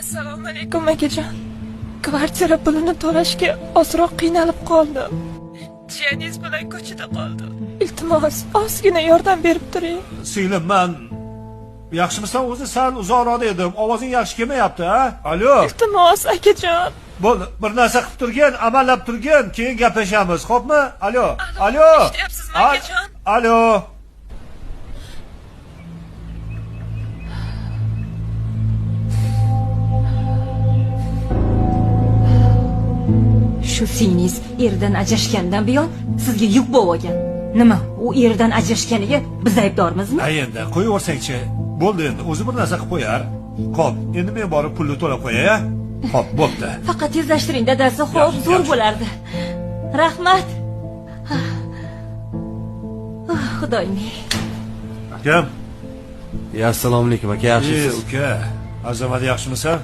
Assalomu alaykum, akajon. Kvartira pulini to'lashga ozroq qiynalib qoldim. Jiyaningiz bilan ko'chada qoldim. Iltimos, ozgina yordam berib turing. Singlim, man yaxshimisan o'zi? Sal uzoqroqda edim, ovozing yaxshi kelmayapti. A, alo. Iltimos, akajon. Bo'ldi, bir narsa qilib turgin, amallab turgin, keyin gaplashamiz, xo'pmi? Alo, alo. Eshityapsizmi, akajon? Alo. Shu singlingiz eridan ajrashgandan buyon sizga yuk bo'lib olgan. Nima, u eridan ajrashganiga biz aybdormizmi? A, endi qo'yaversangchi, bo'ldi, endi o'zi bir narsa qilib qo'yar. Xo'p, endi men borib pulni to'lab qo'yay, a? Xo'p, bo'pti. Faqat tezlashtiring, dadasi, xo'p, Yaxshi, zo'r yaxshi. bo'lardi. Rahmat. Ah, Xudoyim. Akam. Ya, assalomu alaykum aka, yaxshimisiz? Uka, azamat, yaxshimisan?